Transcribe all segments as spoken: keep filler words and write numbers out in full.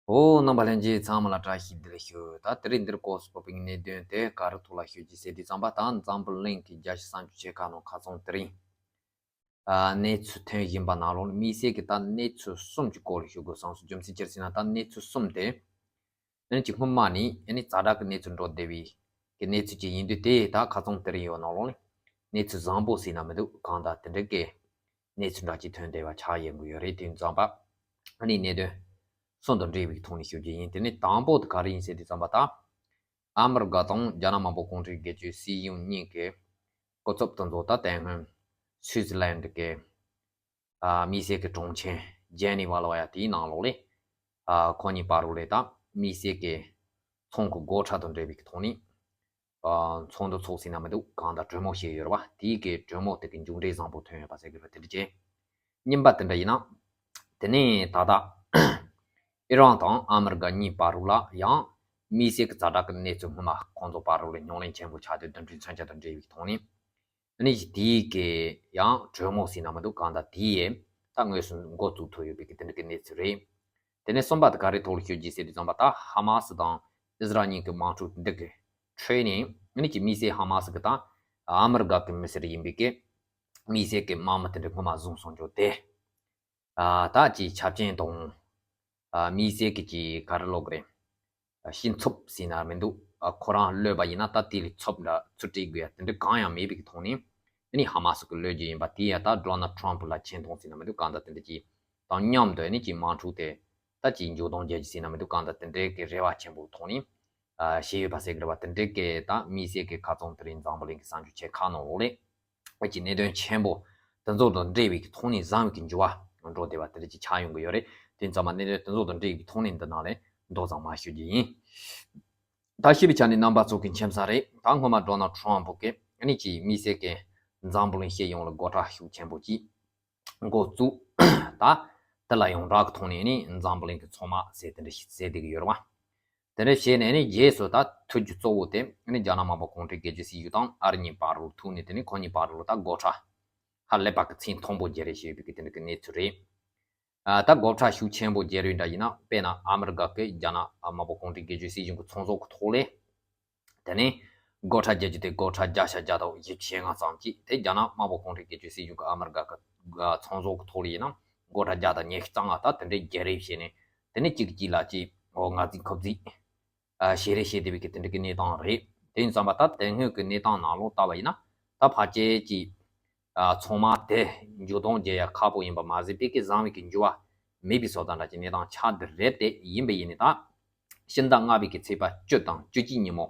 ཨོ། རྣམ་པ་ལྷན་རྒྱས་ཚང་མ་ལ་བཀྲ་ཤིས་བདེ་ལེགས་ཞུ། ད་དེ་རིང་འདིར་སྐོར་སུ་བབས་པའི་གནད་དོན་དེ་ག་རེ་ཐོག་ལ་ཞུ་རྒྱུ་ཟེར་དུས་ཙམ་པ། ད་འཛམ་བུ་གླིང་གི་རྒྱལ་སྤྱི་གསར་འགྱུར་ཆེ་ཁག་ནང་ཁ་སང་དེ་རིང་ཨ་གནས་ཚུལ་ཐོན་བཞིན་པ་ནང་ལོགས་ནས་དམིགས་བསལ་གྱི་ད་གནས་ཚུལ་གསུམ་གྱི་སྐོར་ལ་ཞུ་དགོས་བསམ་སོང་། རྒྱུ་མཚན་ཅི་རེད་ཟེར་ན། ད་གནས་ཚུལ་གསུམ་དེ་ཨ་ནི་ཅིག་སྔོན་མ་ནས་ཨ་ནི་ཛ་དྲག་གི་གནས་ཚུལ་འགྲོ་བསྡད་པའི་གི་གནས་ཚུལ་ཅིག་ཡིན་དུས། དེ་ད་ཁ་སང་དེ་རིང་ཡོད་ནང་ལོགས་ནས་གནས་ཚུལ་བཟང་པོ་ཟེར་ན་མི་འདུག། གང་ལྟར་དེ་འདྲ་གི་གནས་ཚུལ་འདྲ་ཅིག་ཐོན་བསྡད་པ་ཆགས་ཡོང་གི་ཡོད་རེད། དེ་ཙམ་པ་ཨ་ནི་གནད་དོན་གསུམ་དང་འབྲེལ་བའི་ཐོག་ནས་ཞུ་རྒྱུ་ཡིན། དེ་ནི་དང་པོ་དེ་ག་རེ་ཡིན་ཟེར་དུས་ཙམ་པ། ད་ཨ་མི་རི་ཀ་དང་རྒྱ་ནག་དམར་པོ་གུང་ཁྲན་སྒེར་གཅོད་སྲིད་གཞུང་གཉིས་ཀྱི་སྐུ་ཚབ་དེ་ཚོ་ད་དེ་སྔོན་སུའུ་ཙི་ལན་གྱི་ཨ་དམིགས་བསལ་གྱི་གྲོང་ཁྱེར་ཇེ་ནི་ཝ་ལབ་ཡ་དེའི་ནང་ལོགས་ལ་ཨ་ཁོ་གཉིས་བར་ལ་ད་དམིགས་བསལ་གྱི་ཚོང་གི་སྒོ་ཁྲལ་དང་འབྲེལ་བའི་ཐོག་ནས་ཨ་ཚོགས་འདུ་ཚོགས་ཟིན་ན་མི་འདུག། གང་ལྟར་གྲོས་མོལ་བྱས་ཡོད་རེད་པ། དེའི་གི་གྲོས་མོལ་དེ་གི་མཇུག་འབྲས་བཟང་པོ་ཐོན་ཡོད་པ་ཟེར་གི་རེད་པ། དེ་འདྲ་བྱས། གཉིས་པ་དེ་འདྲ་ཡིན་ན། དེ་ནས་ད་ལྟ་ཨི་རན་དང་ཨ་མི་རི་ཀ་གཉིས་བར་ལ་ཡང་དམིགས་བསལ་གྱི་ཛ་དྲག་གི་གནས་ཚུལ་སྔོན་མ་ཁོང་ཚོ་བར་ལ་རྙོག་གླེང་ཆེན་པོ་ཆགས་དུས། རྡུལ་ཕྲན་མཚོན་ཆ་དང་འབྲེལ་བའི་ཐོག་ནས་ཨ་ནི་དེའི་གི་ཡང་གྲོས་མོལ་ཟིན་ན་མི་འདུག། གང་ལྟར་དེའི་ད་དངོས་སུ་འགོ་བཙུགས་ཐུབ་ཡོད་པའི་གི་དེ་འདྲ་གི་གནས་ཚུལ་རེད། དེ་ནས་གསུམ་པ་དེ་ག་རེ་ཐོག་ལ་ཞུ་རྒྱུ་ཟེར་དུས་ཙམ་པ། ད་ཧ་མ་སི་དང་ཨི་ཟི་རལ་གཉིས་ཀྱི་དམག་འཁྲུག་འདི་གི་ཁྲོད་ནས་ཨ་ནི་ཅིག་དམིགས་བསལ་ཧ་མ་སི་གི་ད་ཨ་མི་རི་ཀ་གི་མི་སེར་ཡིན་པའི་གི་དམིགས་བསལ་གྱི་དམག་མི་དེ་འདྲ་སྔོན་མ་བཟུང་སོང་རྒྱུ་དེ། ཨ་ད་ཅིག་ཆབ་ཆེན་དང་ཨ་དམིགས་བསལ་གྱི་ཅིག་ག་རེ་ལབ་དགོས་རེད། ཨ་སྤྱི་ཚོགས་ཟེར་ན་མི་འདུག། ཨ་ཁོ་རང་གློད་པ་ཡིན་ན་ད་དེ་ལས་ཚབས་འདྲ་ཚུར་སྤྲད་དགོས་ཡ་དེ་འདྲ་གང་ཡང་མེད་པའི་གི་ཐོག་ནས་ཨ་ནི་ཧ་མ་སི་གི་གློད་རྒྱུ་ཡིན་པ། དེ་ཡ་ད་ཌོ་ནལ་ཊམ་ཕུ་ལ་ཆེ་མཐོང་ཟེར་ན་མི་འདུག། གང་ལྟར་དེ་འདྲ་ཅིག་དང་མཉམ་དུ་ཨ་ནི་ཅིག་དམག་འཁྲུག་དེ་ད་ཅིག་མཇུག་སྡོམ་རྒྱག་རྒྱུ་ཟེར་ན་མི་འདུག། གང་ལྟར་དེ་འདྲའི་གི་རེ་བ་ཆེན་པོའི་ཐོག་ནས་ཨ་བྱས་ཡོད་པ་ཟེར་གི་རེད་པ། དེ་འདྲའི་གི་ད་དམིགས་བསལ་གྱི་ཁ་སང་དེ་རིང་འཛམ་བུ་གླིང་གི་གསར་འགྱུར་ཆེ་ཁག་ནང་ལོགས་ལ་ཨ་ཅིག་གནད་དོན་ཆེན་པོ་དེ་ཚོ་དང་འབྲེལ་བའི་གི་ཐོག་ནས་བཟང་བའི་གི་འགྱུར་བ་འགྲོ་བསྡད་པ་དེ་འདྲ་ཅིག་ཆགས་ཡོང་གི་ཡོད་རེད། དེ་ཙམ་པ་གནད་དོན་དེ་ཚོ་དང་འབྲེལ་བའི་གི་ཐོག་ནས་འདི་ནང་ལ་མདོ་ཙམ་མར་ཞུ་རྒྱུ་ཡིན། ད་ཞུས་པའི་ཆ་ནས་རྣམ་པ་ཚོ་གི་མཁྱེན་གསལ་རེད། ད་སྔོན་མ་ཌོ་ནལ་ཊམ་ཕུ་གིས་ཨ་ནི་ཅིག་དམིགས་བསལ་གྱི་འཛམ་བུ་གླིང་སྤྱི་ཡོངས་ལ་སྒོ་ཁྲལ་ཤུགས་ཆེན་པོ་ཅིག་འགོ་བཙུགས། ད་དེ་ལ་ཡོངས་གྲགས་ཀྱི་ཐོག་ནས་ནི་འཛམ་བུ་གླིང་གི་ཚོང་དམག་ཟེར་དེ་འདྲ་ཞིག་ཟེར་བསྡད་ཀྱི་ཡོད་རེད་པ། དེ་འདྲ་བྱས་ནས་ནི་རྗེས་སུ་ད་ཐུག་རྒྱུ་གཙོ་བོ་དེ་ནི་རྒྱ་ནག་དམར་པོ་གུང་ཁྲན་སྒེར་གཅོད་སྲིད་གཞུང་དང་ཨ་རི་གཉིས་བར་ལ་ཐུག་ནས། དེ་ནི་ཁོ་གཉིས་བར་ལ་ད་སྒོ་ཁྲལ་ཧ་ལས་པ་གི་ཚད་མཐོན་པོ་བརྒྱབ་རེད་ཞེས་པའི་གི་དེ་འདྲ་གི་གནས་ཚུལ་རེད། ཨ་ད་སྒོ་ཁྲལ་ཤུགས་ཆེན་པོ་བརྒྱབ་རེད་འདྲ་ཡིན་ན། དཔེར་ན་ཨ་མི་རི་ཀ་གིས་རྒྱ་ནག་དམར་པོ་གུང་ཁྲན་སྒེར་གཅོད་སྲིད་གཞུང་གི་ཚོང་ཟོག་གི་ཐོག་ལ་དེ་ནས་སྒོ་ཁྲལ་བརྒྱབ་རྒྱུ་དེ་སྒོ་ཁྲལ་བརྒྱ་ཆ་བརྒྱ་དང་བཞི་བཅུ་ཞེ་ལྔ་ཙམ་ཅིག་དེ་རྒྱ་ནག་དམར་པོ་གུང་ཁྲན་སྒེར་གཅོད་སྲིད་གཞུང་གིས་ཨ་མི་རི་ཀ་གི་ཚོང་ཟོག་གི་ཐོག་ལ་ཡིན་ན་སྒོ་ཁྲལ་བརྒྱ་དང་ཉི་ཤུ་རྩ་ལྔ་ད་དེ་འདྲའི་བརྒྱབ་རེད་བྱས་ནས། དེ་ནས་གཅིག་གིས་གཅིག་ལ་ཅིག་འོ་ངར་འཛིན་ཁུ་འཛིན་ཨ་བྱེད་རེས་བྱེད་བསྡད་པའི་གི་དེ་འདྲ་གི་གནས་སྟངས་རེད། དེ་ཡིན་ཙམ་པ་ད་དེ་སྔོན་གྱི་གནས་སྟངས་ནང་ལོགས་ལྟ་བ་ཡིན་ན། ད་ཕལ་ཆེར་གྱི་ཨ་ཚང་མ་དེ་འཇུ་གཏོང་བྱེད་ཡ་ཁག་པོ་ཡིན་པ་མ་ཟད་པའི་གི་བཟང་བའི་གི་འགྱུར་བ་མེད་པའི་བཟོ་ལྟ་འདྲ་གྱི་གནས་སྟངས་ཆགས་བསྡད་རེད། དེ་ཡིན་པ་ཡིན་ནི་ད་ཕྱི་ཟླ་ལྔ་པའི་གི་ཚེས་པ་བཅུ་དང་བཅུ་གཅིག་ཉིན་མོ་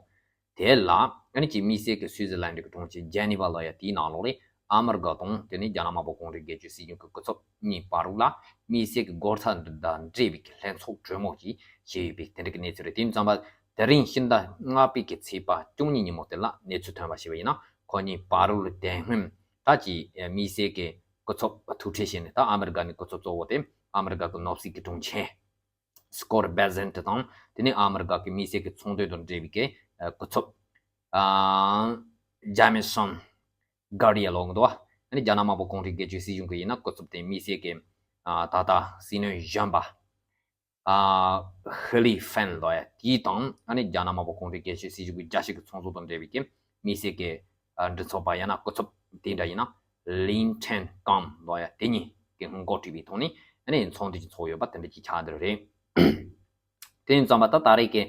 དེ་ལ་ཨ་ནི་ཅིག་དམིགས་བསལ་གྱི་སུའུ་ཙི་ལན་གྱི་གྲོང་ཁྱེར་ཇེ་ནི་ཝ་ལབ་ཡ་དེའི་ནང་ལོགས་ལ་ཨ་མི་རི་ཀ་དང་དེ་ནས་རྒྱ་ནག་དམར་པོ་གུང་ཁྲན་སྒེར་གཅོད་སྲིད་གཞུང་གི་སྐུ་ཚབ་གཉིས་བར་ལ་དམིགས་བསལ་གྱི་སྒོ་ཁྲལ་དང་འབྲེལ་བའི་གི་ལྷན་ཚོགས་གྲོས་མོལ་ཅིག་བྱས་ཡོད་པའི་དེ་འདྲ་གི་གནས་ཚུལ་རེད། དེ་ཡིན་ཙམ་པ་དེ་རིང་ཕྱི་ཟླ་ལྔ་པའི་གི་ཚེས་པ་བཅུ་གཉིས་ཉིན་མོ་དེ་ལ་གནས་ཚུལ་ཐོན་པ་ཞིག་ཡིན་ན། ཁོ་གཉིས་བར་ལ་དེ་སྔོན་ད་ཅིག་དམིགས་བསལ་གྱི་སྐུ་ཚབ་ཐུག་འཕྲད་བྱས་ནས། ད་ཨ་མི་རི་ཀ་ནས་སྐུ་ཚབ་གཙོ་བོ་དེ་ཨ་མི་རི་ཀ་གི་ནོར་སྲིད་ཀྱི་དྲུང་ཆེ་སི་ཀོཊ་བེ་སེན་ཊི་དང་། དེ་ནས་ཨ་མི་རི་ཀ་གི་དམིགས་བསལ་གྱི་ཚོང་དོན་དང་འབྲེལ་བའི་གི་ཨ་སྐུ་ཚབ་ཨ་ཇེ་མི་སོན་གྷར་ཡ་ལབ་ཀྱི་འདུག་པ། ཨ་ནི་རྒྱ་ནག་དམར་པོ་གུང་ཁྲན་སྒེར་གཅོད་སྲིད་གཞུང་གི་ཡིན་ན་སྐུ་ཚབ་དེ་དམིགས་བསལ་གྱི་ཨ་ད་ལྟ་སྲིད་བློན་གཞོན་པ་ཨ་ཧི་ལི་ཧྥན་ལབ་ཡ་དེ་དང་། ཨ་ནི་རྒྱ་ནག་དམར་པོ་གུང་ཁྲན་སྒེར་གཅོད་སྲིད་གཞུང་གི་རྒྱལ་སྤྱི་གི་ཚོང་ཟོག་དང་འབྲེལ་བའི་གི་དམིགས་བསལ་གྱི་ཨ་མགྲིན་ཚབ་པ་ཡང་ན་སྐུ་ཚབ་དེ་འདྲ་ཡིན་ན་ལིན་ཁྲེན་ཀང་ལབ་ཡ་དེ་གཉིས་ཀྱི་འགོ་ཁྲིད་པའི་ཐོག་ནས་ཨ་ནི་ཚོགས་འདུ་ཅིག་ཚོགས་ཡོད་པ་དེ་འདྲ་ཅིག་ཆགས་བསྡད་རེད། དེ་ཡིན་ཙམ་པ་ད་ད་རེས་ཀྱི་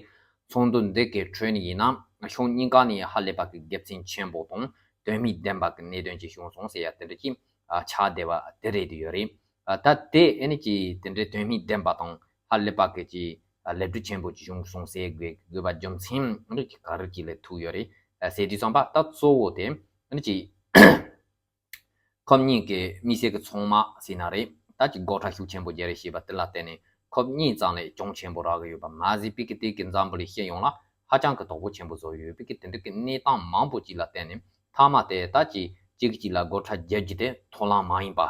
ཚོགས་འདུ་འདི་གི་ཁྲོད་ནས་ཡིན་ན་ཕྱོགས་གཉིས་ཀ་ནས་ཧ་ལས་པ་གི་དགེ་མཚན་ཆེན་པོ་དང་དོན་སྨིན་ལྡན་པ་གི་གནད་དོན་ཅིག་བྱུང་སོང་ཟེར་ཡ་དེ་འདྲ་ཅིག་ཨ་ཆགས་བསྡད་པ་དེ་རེད་དུ་ཡོད་རེད། ཨ་ད་དེ་ཨ་ནི་ཅིག་དེ་འདྲའི་དོན་སྨིན་ལྡན་པ་དང་ཧ་ལས་པ་གི་ཅིག་ཨ་ལེགས་གྲུབ་ཆེན་པོ་ཅིག་བྱུང་སོང་ཟེར་དགོས་དགོས་པ་རྒྱུ་མཚན་ཨ་ནི་ཅིག་ག་རེ་ཅིག་ལ་ཐུག་ཡོད་རེད། ཨ་ཟེར་དུས་ཙམ་པ་ད་གཙོ་བོ་དེ་ཨ་ནི་ཅིག་ཁོ་གཉིས་ཀྱི་དམིགས་བསལ་གྱི་ཚོང་དམག་ཟེར་ན་རེད། ད་ཅིག་སྒོ་ཁྲལ་ཤུགས་ཆེན་པོ་བརྒྱབ་རེད་ཞེས་པ་དེ་ལ་བརྟེན་ནས་ཁོ་གཉིས་ཙམ་ལ་གྱོང་ཆེན་པོ་རག་གི་ཡོད་པ་མ་ཟད་པའི་གི་དེ་གི་འཛམ་བུ་གླིང་སྤྱི་ཡོངས་ལ་ཧ་ཅང་གི་དོགས་པ་ཆེན་པོ་བཟོ་ཡོད་པའི་གི་དེ་འདྲ་གི་གནས་སྟངས་མང་པོ་ཅིག་ལ་བརྟེན་ནས་མཐའ་མ་དེ་ད་ཅིག་གཅིག་གིས་གཅིག་ལ་སྒོ་ཁྲལ་བརྒྱབ་རྒྱུ་དེ་ཐོབ་ལམ་མ་ཡིན་པ།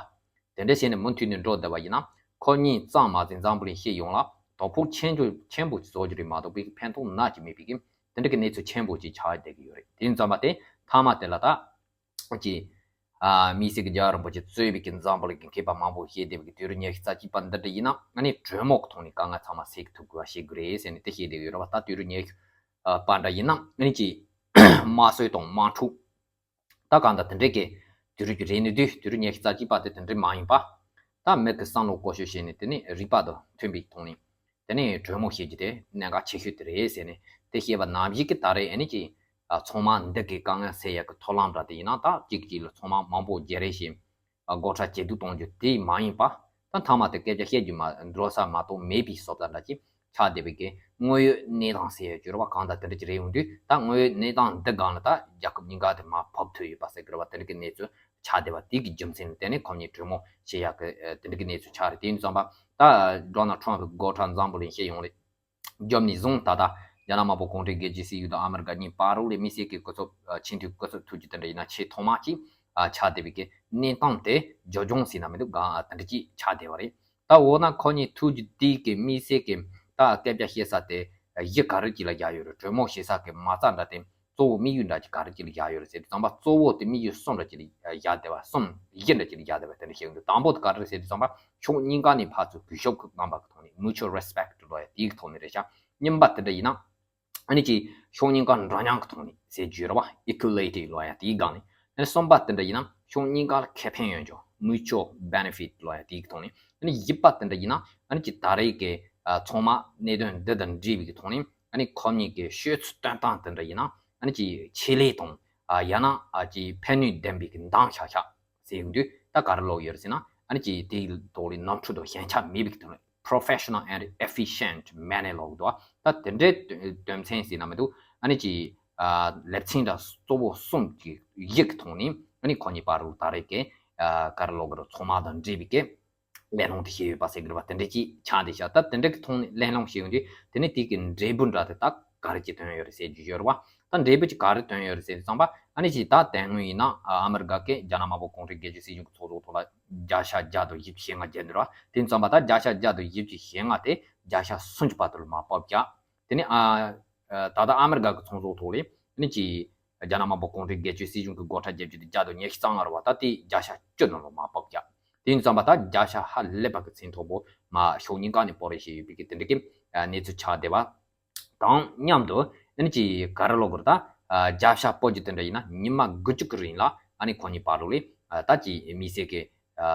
དེ་འདྲ་བྱས་ནས་མུ་མཐུད་ནས་འགྲོ་བསྡད་པ་ཡིན་ན་ཁོ་གཉིས་ཙམ་མ་ཟད་འཛམ་བུ་གླིང་སྤྱི་ཡོངས་ལ་དོ་ཕོག་ཆེན་པོ་ཆེན་པོ་ཅིག་བཟོ་རྒྱུ་རེད་མ་གཏོགས་པའི་ཕན་ཐོགས་ནག་ཅིག་མེད་པའི་གི་དེ་འདྲ་གི་གནས་ཚུལ་ཆེན་པོ་ཅིག་ཆགས་བསྡད་ཀྱི་ཡོད་རེད། དེ་ཡིན་ཙམ་པ་དེ་མཐའ་མ་དེ་ལ་ད་ཅིག་ ཨ། དམིགས་བསལ་གྱི་རྒྱལ་བ་རིན་པོ་ཆེ་གཙོས་པའི་གི་འཛམ་བུ་གླིང་གི་མཁས་པ་མང་པོ་བཤད་བསྡད་པའི་གི་དུས་རབས་ཉི་ཤུ་རྩ་གཅིག་པ་འདི་འདྲ་ཡིན་ན། ཨ་ནི་གྲོས་མོལ་གྱི་ཐོག་ནས་དཀའ་ངལ་ཚང་མ་སེལ་ཐུབ་དགོས་པ་ཞིག་རེད་ཟེར་ནས་དེ་བཤད་བསྡད་ཡོད་རེད་བ། ད་དུས་རབས་ཉི་ཤུ་པ་འདྲ་ཡིན་ན། ཨ་ནི་ཅིག་དམར་གསོད་དང་དམག་འཁྲུག་ད་གང་ལྟར་དེ་འདྲའི་གི་དུས་རབས་ཀྱི་རེད་ནི་དུས། དུས་རབས་ཉི་ཤུ་རྩ་གཅིག་པ་དེ་དེ་འདྲའི་མ་ཡིན་པ། ད་མི་གི་བསམ་བློ་བཀོལ་སྤྱོད་བྱས་ནས་དེ་ནི་རིག་པ་དང་མཐུན་པའི་ཐོག་ནས་དེ་ནི་གྲོས་མོལ་བྱེད་རྒྱུ་དེ་གནད་འགག་ཆེ་ཤོས་དེ་རེད་ཟེར་ནས་དེ་བཤད་པ་ནང་བཞིན་གྱི་ད་རེས་ཨ་ནི་ཅིག་ཨ། ཚང་མ་འདི་གི་དཀའ་ངལ་སེལ་ཡག་གི་ཐབས་ལམ་འདྲ་དེ་ཡིན་ན། ད་གཅིག་གཅིག་ལ་ཚང་མ་མང་པོ་བརྗེ་རེས་བྱས། ཨ། སྒོ་ཁྲལ་ཇེ་སྡུག་གཏོང་རྒྱུ་དེ་མ་ཡིན་པ། ད་མཐའ་མ་དེ་སྐད་ཆ་བཤད་རྒྱུ་མ་འགྲོ་ས་མ་གཏོགས་མེད་པའི་བཟོ་ལྟ་འདྲ་ཅིག་ཆགས་བསྡད་པའི་གི་དངོས་ཡོད་གནས་སྟངས་ཟེར་ཡ་བརྗོད་ར་བ་གང་ལྟར་དེ་འདྲ་ཅིག་རེད་ཡོང་དུས། ད་དངོས་ཡོད་གནས་སྟངས་འདི་སྒང་ལ་ད་རྒྱལ་ཁབ་གཉིས་ཀ་དེ་མར་བབས་ཐུབ་ཡོད་པ་ཟེར་གི་ར་བ། དེ་འདྲ་གི་གནས་ཚུལ་ཆགས་བསྡད་པ་དེ་གི་རྒྱུ་མཚན་ལ་བརྟེན་ནས་ཁོང་གཉིས་གྲོས་མོལ་བྱེད་ཡག་གི་དེ་འདྲ་གི་གནས་ཚུལ་ཆགས་རེད། དེ་ཡིན་ཙང་པ་ད་ཌོ་ནལ་ཊམ་གི་སྒོ་ཁྲལ་འཛམ་བུ་གླིང་སྤྱི་ཡོངས་ལ་བརྒྱབ་ནས་བཟུང་ད་ལྟ་རྒྱ་ནག་དམར་པོ་གུང་ཁྲན་སྒེར་གྱི་སྲིད་གཞུང་དང་ཨ་མི་རི་ཀ་གཉིས་བར་ལ་དམིགས་བསལ་གྱི་སྐུ་ཚབ་ཆེས་མཐོའི་སྐུ་ཚབ་ཐུག་རྒྱུ་དེ་འདྲ་ཡིན་ན་ཆེས་ཐོག་མ་ཅིག་ཆགས་བསྡད་པའི་གི་གནས་སྟངས་དེ་རྒྱུ་ལྗོངས་ཟེར་ན་མི་འདུག་ག་དེ་འདྲ་ཅིག་ཆགས་བསྡད་པ་རེད། ད་འོ་ན་ཁོ་གཉིས་ཐུག་རྒྱུ་དེ་གི་དམིགས་བསལ་གྱི་ད་སྐད་ཆ་བཤད་ས་དེ་གཞི་ག་རེ་ཅིག་ལ་བཞག་ཡོད་རེད། གྲོས་མོལ་བྱེད་ས་གི་མ་རྩ་འདྲ་དེ། གཙོ་བོ་དམིགས་ཡུལ་འདྲ་ཅིག་ག་རེ་ཅིག་ལ་བཞག་ཡོད་རེད་ཟེར་དུས་ཙམ་པ། གཙོ་བོ་དེ་དམིགས་ཡུལ་གསུམ་འདྲ་ཅིག་ལ་བཞག་བསྡད་པ། གསུམ་བཞི་འདྲ་ཅིག་ལ་བཞག་བསྡད་པ་དེ་འདྲ་ཤེས་ཀྱི་འདུག་དང་པོ་དེ་ག་རེ་རེད་ཟེར་དུས་ཙམ་པ། ཕྱོགས་གཉིས་ཀ་ནས་ཕར་ཚུར་གུས་ཞབས་ཀྱི་རྣམ་པ་གི་ཐོག་ནས། mutual respect ལབ་ཡ་དེའི་གི་ཐོག་ནས་རེད་ཤག་གཉིས་པ་དེ་འདྲ་ཡིན་ན་ཨ་ནི་ཅིག་ཕྱོགས་གཉིས་ཀ་འདྲ་མཉམ་གི་ཐོག་ནས་ཟེར་རྒྱུ་རེད་བ། equality ལབ་ཡ་དེའི་སྒང་ནས། ཨ་ནི་གསུམ་པ་དེ་འདྲ་ཡིན་ན་ཕྱོགས་གཉིས་ཀ་ལ་ཁེ་ཕན་ཡོང་རྒྱུ། mutual benefit ལབ་ཡ་དེའི་གི་ཐོག་ནས། ཨ་ནི་བཞི་པ་དེ་འདྲ་ཡིན་ན་ཨ་ནི་ཅིག་ད་རེས་ཀྱི་ཨ་ཚང་མ་གནད་དོན་འདི་དང་འབྲེལ་བའི་གི་ཐོག་ནས། ཨ་ནི་ཁོ་གཉིས་ཀྱི་ཤོད་ཚུལ་སྟོན་སྟངས་དེ་འདྲ་ཡིན་ན་ཨ་ནི་ཅིག་ཆེད་ལས་དང་། ཨ། ཡང་ན་ཨ་ཅིག་ཕན་ནུས་ལྡན་པའི་གི་འདང་ཆགས་ཆགས་ཟེར་ཡོང་དུས། ད་ག་རེ་ལབ་ཡོད་རེད་ཟེར་ན། ཨ་ནི་ཅིག་དེའི་ཐོག་ལ་ནོར་འཁྲུལ་དང་ཞན་ཆ་མེད་པའི་གི་ཐོག་ནས། professional and efficient manner ལབ་འདུག་ད་དེ་འདྲའི་དོན་ཚན་ཟེར་ན་མི་འདུག་ཨ་ནི་ཅིག་ཨ་ལེ་ཚན་འདྲ་གཙོ་བོ་གསུམ་གྱི་གཞི་གི་ཐོག་ནས་ཨ་ནི་ཁོ་གཉིས་བར་དུ་ད་རེས་ཀྱི་ཨ་ག་རེ་ལབ་དགོས་རེད། ཚང་མ་དང་འབྲེལ་བའི་གི་གླེང་སློང་དེ་བྱས་ཡོད་པ་ཟེར་གི་རེད་བ། དེ་འདྲ་ཅིག་ཆགས་བསྡད་ཤག་ད་དེ་འདྲ་གི་ཐོག་ནས་གླེང་སློང་བྱས་ཡོང་དུས། དེ་ནས་དེ་གི་འབྲས་བུ་འདྲ་དེ་ད་ག་རེ་ཅིག་ཐོན་ཡོད་རེད་ཟེར་རྒྱུ་ཡོད་རེད་བ། ད་འབྲས་བུ་ཅིག་ག་རེ་ཐོན་ཡོད་རེད་ཟེར་དུས་ཙམ་པ། ཨ་ནི་ཅིག་ད་དེ་སྔོན་ཡིན་ན་ཨ་མི་རི་ཀ་གི་རྒྱ་ནག་དམར་པོ་གུང་ཁྲན་སྒེར་གྱི་སྲིད་གཞུང་གི་ཚོགས་གཙོ་ཐོག་ལ་བརྒྱ་ཆ་བརྒྱ་དང་བཞི་བཅུ་ཞེ་ལྔ་བརྒྱབ་འདུག་ར། དེ་ཙམ་པ་ད་བརྒྱ་ཆ་བརྒྱ་དང་བཞི་བཅུ་ཞེ་ལྔ་དེ་བརྒྱ་ཆ་སུམ་ཅུ་བར་དུ་ལ་མར་བབས་ཀྱང་། དེ་ནས་ཨ་ད་ལྟ་ཨ་མི་རི་ཀ་གི་ཚོགས་གཙོ་ཐོག་ལ་ཨ་ནི་ཅིག་རྒྱ་ནག་དམར་པོ་གུང་ཁྲན་སྒེར་གྱི་སྲིད་གཞུང་གི་སྒོ་ཁྲལ་བརྒྱབ་རྒྱུ་དེ་བརྒྱ་དང་ཉི་ཤུ་རྩ་ལྔ་རེད་བ། ད་དེ་བརྒྱ་ཆ་བཅུ་ནང་ལ་མར་བབས་ཀྱང་། དེ་ཡིན་ཙམ་པ་ད་བརྒྱ་ཆ་ཧ་ལས་པ་གི་ཚད་མཐོ་པོ་མར་ཕྱོགས་གཉིས་ཀ་ནས་སྤོ་རེས་བྱས་ཡོད་པའི་གི་དེ་འདྲ་གི་གནས་ཚུལ་ཆགས་བསྡད་པ་དང་མཉམ་དུ། ཨ་ནི་ཅིག་ག་རེ་ལབ་དགོས་རེད། ད་ཨ་བརྒྱ་ཆ་སྤོ་རྒྱུ་དེ་འདྲ་ཡིན་ན་ཉི་མ་དགུ་བཅུ་གི་རིང་ལ་ཨ་ནི་ཁོ་གཉིས་བར་དུ་ལ་ཨ་ད་ཅིག་དམིགས་བསལ་གི་ཨ་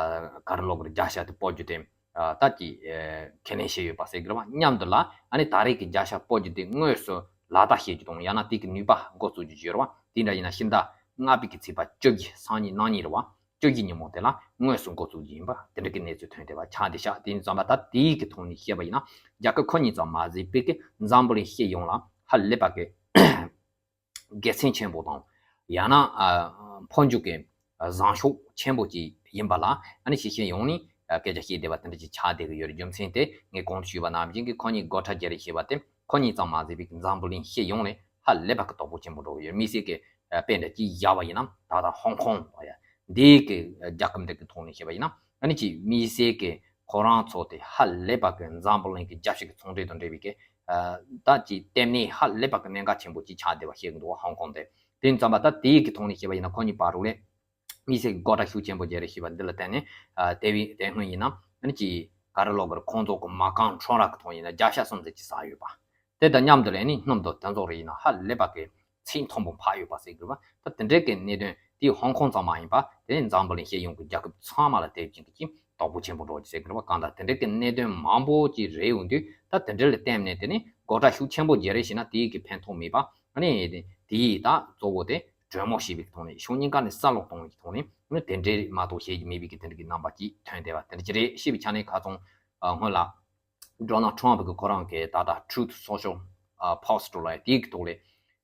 ག་རེ་ལབ་དགོས་རེད། བརྒྱ་ཆ་དེ་སྤོ་རྒྱུ་དེ་ཨ་ད་ཅིག་ཨ་ཁས་ལེན་བྱས་ཡོད་པ་ཟེར་གི་རེད་བ། མཉམ་དུ་ལ་ཨ་ནི་ད་རེས་ཀྱི་བརྒྱ་ཆ་སྤོ་རྒྱུ་དེ་དངོས་སུ་ལག་བསྟར་བྱེད་རྒྱུ་དང་། ཡང་ན་དེ་གི་ནུས་པ་འགོ་བཙུགས་རྒྱུ་ཡོད་རེད་བ། དེ་འདྲ་ཡིན་ན་ཕྱི་ཟླ་ལྔ་པའི་གི་ཚེས་པ་བཅོ་བརྒྱད་སང་ཉིན་གནངས་ཉིན་རེད་བ། བཅོ་བརྒྱད་ཉིན་མོ་དེ་ལ་དངོས་སུ་འགོ་བཙུགས་ཀྱི་ཡིན་པ་དེ་འདྲ་གི་གནས་ཚུལ་ཐོན་བསྡད་པ་ཆགས་བསྡད་ཤག་དེ་ཡིན་ཙམ་པ་ད་དེའི་གི་ཐོག་ནས་བཤད་པ་ཡིན་ན། རྒྱལ་ཁབ་ཁོ་གཉིས་ཙམ་མ་ཟད་པའི་གི་འཛམ་བུ་གླིང་སྤྱི་ཡོངས་ལ་ཧ་ལས་པ་གི་དགེ་མཚན་ཆེན་པོ་དང་། ཡང་ན་ཨ་འཕོ་འགྱུར་གྱི་བཟང་ཕྱོགས་ཆེན་པོ་ཅིག་ཡིན་པ་ལ་ཨ་ནི་ཕྱི་རྒྱལ་ཡོངས་ནས་ཨ་སྐད་ཆ་བཤད་བསྡད་པ་དེ་འདྲ་ཅིག་ཆགས་བསྡད་ཀྱི་ཡོད་རེད། རྒྱུ་མཚན་དེ་ངས་གོང་དུ་ཞུས་པ་ནང་བཞིན་གྱི་ཁོ་གཉིས་སྒོ་ཁྲལ་བརྗེ་རེས་བྱས་པ་དེ་ཁོ་གཉིས་ཙམ་མ་ཟད་པའི་གི་འཛམ་བུ་གླིང་སྤྱི་ཡོངས་ལ་ཧ་ལས་པ་གི་དོ་ཕོག་ཆེན་པོ་འགྲོ་གི་ཡོད། དམིགས་བསལ་གྱི་ཨ་དཔེ་འདྲ་ཅིག་བཞག་པ་ཡིན་ན་ད་ལྟ་ཧོང་ཀོང་ལབ་ཡ་འདི་གི་རྒྱལ་ཁབ་འདི་གི་ཐོག་ནས་བཤད་པ་ཡིན་ན། ཨ་ནི་ཅིག་དམིགས་བསལ་གྱི་ཁོ་རང་ཚོ་དེ་ཧ་ལས་པ་གི་འཛམ་བུ་གླིང་གི་རྒྱལ་སྤྱི་གི་ཚོང་འབྲེལ་དང་འབྲེལ་བའི་གི་ཨ་ད་ཅིག་ལྟེ་གནས་ཧ་ལས་པ་གི་གནད་འགག་ཆེན་པོ་ཅིག་ཆགས་བསྡད་པ་ཤེས་ཀྱི་འདུག་ཧོང་ཀོང་དེ། དེ་ཡིན་ཙམ་པ་ད་དེའི་གི་ཐོག་ནས་བཤད་པ་ཡིན་ན་ཁོ་གཉིས་བར་དུ་ལ་དམིགས་བསལ་གྱི་སྒོ་ཁྲལ་ཤུགས་ཆེན་པོ་བརྗེ་རེས་བྱས་པ་འདི་ལ་བརྟེན་ནས། ཨ་དེ་བས་དེ་སྔོན་ཡིན་ན་ཨ་ནི་ཅིག་ག་རེ་ལབ་དགོས་རེད། ཁོང་ཚོ་གི་མ་རྐང་ཁྲོམ་ར་གི་ཐོག་ཡིན་ན་བརྒྱ་ཆ་སུམ་ཅུ་ཅིག་ཟག་ཡོད་པ། དེ་དང་མཉམ་དུ་ལ་ཨ་ནི་སྣུམ་དང་དེ་ཚོ་རེ་ཡིན་ན་ཧ་ལས་པ་གི་ཚད་མཐོན་པོ་འཕར་ཡོད་པ་ཟེར་དགོས་པ། ད་དེ་འདྲའི་གི་གནད་དོན་དེ་ཧོང་ཀོང་ཙམ་མ་ཡིན་པ་དེ་ནི་འཛམ་བུ་གླིང་སྤྱི་ཡོངས་ཀྱི་རྒྱལ་ཁབ་ཚང་མ་ལ་དེ་བཞིན་གྱི་དོ་ཕོག་ཆེན་པོ་འགྲོ་གི་ཟེར་དགོས་པ། གང་ལྟར་དེ་འདྲའི་གི་གནད་དོན་མང་པོ་ཅིག་རེད་ཡོང་དུས། ད་དེ་འདྲ་ལ་བརྟེན་ནས་དེ་ནི་སྒོ་ཁྲལ་ཤུགས་ཆེན་པོ་བརྗེ་རེས་བྱས་ན་དེའི་གི་ཕན་ཐོགས་མེད་པ། ཨ་ནི་དེ་ཡིས་ད་གཙོ་བོ་དེ་གྲོས་མོལ་བྱེད་པའི་ཐོག་ནས་ཕྱོགས་གཉིས་ཀ་ནས་བསམ་བློ་གཏོང་བའི་ཐོག་ནས་ཨ་ནི་དེ་འདྲའི་མ་གཏོགས་བྱེད་ཀྱི་མེད་པའི་གི་དེ་འདྲ་གི་རྣམ་པ་ཅིག་ཐོན་བསྡད་པ་དེ་འདྲ་ཅིག་རེད། ཞེས་པའི་ཆ་ནས་ཁ་ཚང་སྔོན་ལ། ཌོ་ནལ་ཊམ་གྱིས་ཁོ་རང་གི་ད་ལྟ་Truth Social ཨ་Post ལབ་ཡ་དེའི་ཐོག་ལ།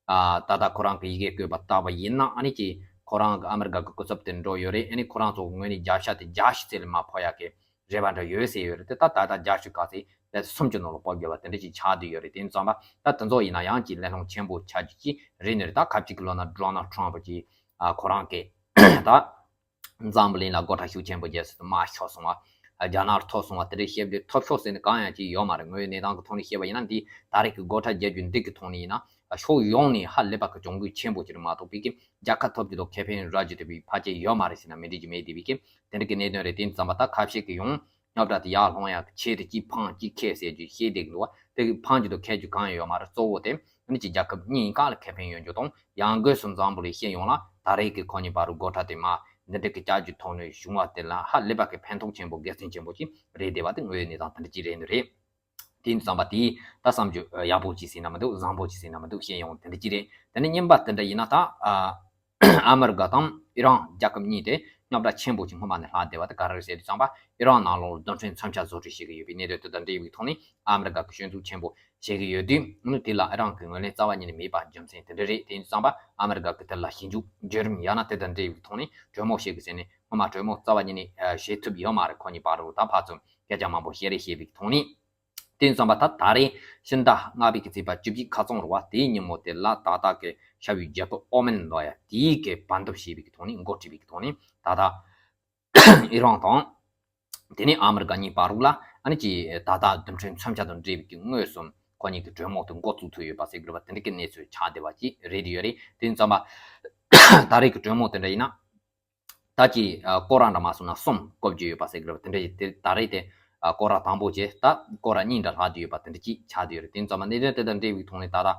ཨ་ད་ལྟ་ཁོ་རང་གི་ཡི་གེ་བཀོད་པ་ལྟ་བ་ཡིན་ན། ཨ་ནི་ཅིག་ཁོ་རང་གི་ཨ་མི་རི་ཀ་གི་སྐུ་ཚབ་དེ་འགྲོ་ཡོད་རེད། ཨ་ནི་ཁོ་རང་ཚོ་ངོས་ནས་བརྒྱ་ཆ་དེ་བརྒྱད་ཅུ་ཙམ་ལ་མར་ཕབ་ཡག་གི་རེ་བ་འདྲ་ཡོད་ཟེར་ཡོད་རེད། དེ་ད་ད་ལྟ་བརྒྱད་ཅུ་ག་ཚད་དེ་སུམ་ཅུ་ནང་ལ་ཕབ་དགོས་པ་དེ་འདྲ་ཅིག་ཆགས་བསྡད་ཡོད་རེད། དེ་ཙམ་པ་ད་དེ་ཚོ་ཡིན་ན་ཡང་ཅིག་གླེང་སློང་ཆེན་པོ་ཆགས་རྒྱུ་ཅིག་རེད་ནི་རེད། ད་ཁ་ཅིག་གི་ལབ་ན་ཌོ་ནལ་ཊམ་གྱིས་ཨ་ཁོ་རང་གི་ད། འཛམ་བུ་གླིང་ལ་སྒོ་ཁྲལ་ཤུགས་ཆེན་པོ་བརྒྱབ་ཟེར་དུས་དམག་ཤོར་སོང་བ། རྒྱ་ནག་ཐོབ་སོང་བ་དེ་འདྲ་བཤད་རྒྱུ་ཐོབ་ཤོར་ཟེར་ནས་གང་ཡང་ཅིག་ཡོད་མ་རེད། དངོས་ཡོད་གནས་སྟངས་ཀྱི་ཐོག་ནས་བཤད་པ་ཡིན་ན། འདི་ད་རེས་ཀྱི་སྒོ་ཁྲལ་རྒྱག་རྒྱུ་འདི་གི་ཐོག་ནས་ཡིན་ན་ཕྱོགས་ཡོངས་ནས་ཧ་ལས་པ་གི་གྱོང་གུད་ཆེན་པོ་ཅིག་རེད་མ་གཏོགས། བོད་ཀྱི་རྒྱལ་ཁ་ཐོབ་རྒྱུ་དང་ཁེ་ཕན་རག་རྒྱུ་དེ་བའི་ཕལ་ཆེར་ཡོད་མ་རེད་ཟེར་ན་མི་འགྲིག་རྒྱུ་མེད། དེ་བའི་གི་དེ་འདྲ་གི་གནད་དོན་རེད། དེ་ཙམ་པ་ད་ཁ་ཤས་ཀྱིས་ཡང་རྙོག་དྲ་དེ་ཡར་སློང་ཡག་གི་ཆེད་དུ་གཅིག་འཕངས་གཅིག་འཁྱེར་ཟེར་རྒྱུ་བཤད་བསྡད་འདུག་བ། དེ་གི་འཕངས་རྒྱུ་དང་འཁྱེར་རྒྱུ་གང་ཡང་ཡོད་མ་རེད། གཙོ་བོ་དེ་ཨ་ནི་ཅིག་རྒྱལ་ཁབ་གཉིས་གང་ལ་ཁེ་ཕན་ཡོད་རྒྱུ་དང་། ཡང་སྒོས་སུ་འཛམ་བུ་གླིང་སྤྱི་ཡོངས་ལ་ད་རེས་ཀྱི་ཁོ་གཉིས་བར་དུ་སྒོ་ཁྲལ་དེ་མ་འདི་འདྲ་གི་བཅག་རྒྱུ་ཐོག་ནས་བྱུང་བ་དེ་ལ་ཧ་ལས་པ་གི་ཕན་ཐོགས་ཆེན་པོ་དགེ་མཚན་ཆེན་པོ་ཅིག་རེད་བསྡད་པ་དེ་དངོས་ཡོད་གནས་སྟངས་དེ་འདྲ་ཅིག་རེད་འདུག་རེད། དེ་ཡིན་དུས་ཙམ་པ་དེ་ད་བསམ་རྒྱུ་ཡག་པོ་ཅིག་ཟེར་ན་མི་འདུག་བཟང་པོ་ཅིག་ཟེར་ན་མི་འདུག་སྤྱི་ཡོངས་དེ་འདྲ་ཅིག་རེད། དེ་ནས་གཉིས་པ་དེ་འདྲ་ཡིན་ན་ད་ཨ། ཨ་མི་རི་ཀ་དང་ཨི་རན་རྒྱལ་ཁབ་གཉིས་དེ་རྙོག་དྲ་ཆེན་པོ་ཅིག་སྔོན་མ་ནས་ལྷག་བསྡད་པ་དེ་ག་རེ་རེད་ཟེར་དུས་ཙམ་པ། ཨི་རན་ནང་ལོགས་རྡུལ་ཕྲན་མཚོན་ཆ་བཟོ་སྐྲུན་བྱེད་ཀྱི་ཡོད་པའི་གནད་དོན་དེ་དང་འབྲེལ་བའི་ཐོག་ནས་ཨ་མི་རི་ཀ་གིས་སྐྱོན་འཛུགས་ཆེན་པོ་བྱེད་ཀྱི་ཡོད་དུས། ཨ་ནི་དེ་ལ་ཨི་རན་གྱིས་ངོས་ལེན་རྩ་བ་ཉིད་ནས་མེད་པ་རྒྱུ་མཚན་དེ་འདྲ་རེད། དེ་ཡིན་དུས་ཙམ་པ་ཨ་མི་རི་ཀ་གིས་དེ་ལ་ཞིབ་འཇུག་བརྒྱུད་རིམ་ཡང་ན་དེ་དང་འབྲེལ་བའི་ཐོག་ནས་གྲོས་མོལ་བྱེད་དགོས་ཟེར་ནས་སྔོན་མ་གྲོས་མོལ་རྩ་བ་ཉིད་ནས་བྱེད་ཐུབ་ཡོད་མ་རེད། ཁོ་གཉིས་བར་དུ་ད་ཕར་ཚུར་སྐད་ཆ་མང་པོ་བཤད་རེས་བྱས་པའི་ཐོག་ནས། དེ་ཡིན་དུས་ཙམ་པ་ད་ད་རེས་ཕྱི་ཟླ་ལྔ་པའི་གི་ཚེས་པ་བཅུ་གཅིག་ཁ་རྩང་རེད་བ། དེའི་ཉིན་མོ་དེ་ལ་ད་ལྟ་གི་ཤར་བའི་རྒྱལ་ཁབ་ཨོ་མན་ལབ་ཡ་དེའི་གི་བར་འདུམ་བྱས་པའི་གི་ཐོག་ནས། འགོ་ཁྲིད་པའི་གི་ཐོག་ནས་ད་ལྟ་ཨི་རན་དང་དེ་ནས་ཨ་མི་རི་ཀ་གཉིས་བར་ལ་ཨ་ནི་ཅིག་ད་ལྟ་རྡུལ་ཕྲན་མཚོན་ཆ་དང་འབྲེལ་བའི་གི་དངོས་སུ་ཁོ་གཉིས་ཀྱི་གྲོས་མོལ་དེ་འགོ་བཙུགས་ཐུབ་ཡོད་པ་ཟེར་གྱི་རེད་བ། དེ་འདྲ་གི་གནས་ཚུལ་ཆགས་བསྡད་པ་ཅིག་རེད་ཡོད་རེད། དེ་ཡིན་དུས་ཙམ་པ་ད་རེས་ཀྱི་གྲོས་མོལ་དེ་འདྲ་ཡིན་ན། ད་ཅི་ཨ་སྐོར་ར་འདྲ་མ་སོང་ན་གསུམ་བཀོད་རྒྱུ་ཡོད་པ་ཟེར་གྱི་རེད་བ། དེ་འདྲ་ཡིན་དེ་ད་རེས་དེ་ཨ་སྐོར་ར་དང་པོ་བྱས། ད་སྐོར་ར་གཉིས་འདྲ་ལྷག་བསྡད་ཡོད་པ་དེ་འདྲ་ཅིག་ཆགས་བསྡད་ཡོད་རེད། དེ་ཡིན་ཙམ་པ་གནད་དོན་དེ་དང་འབྲེལ་བའི་ཐོག་ནས་ད་ལྟ་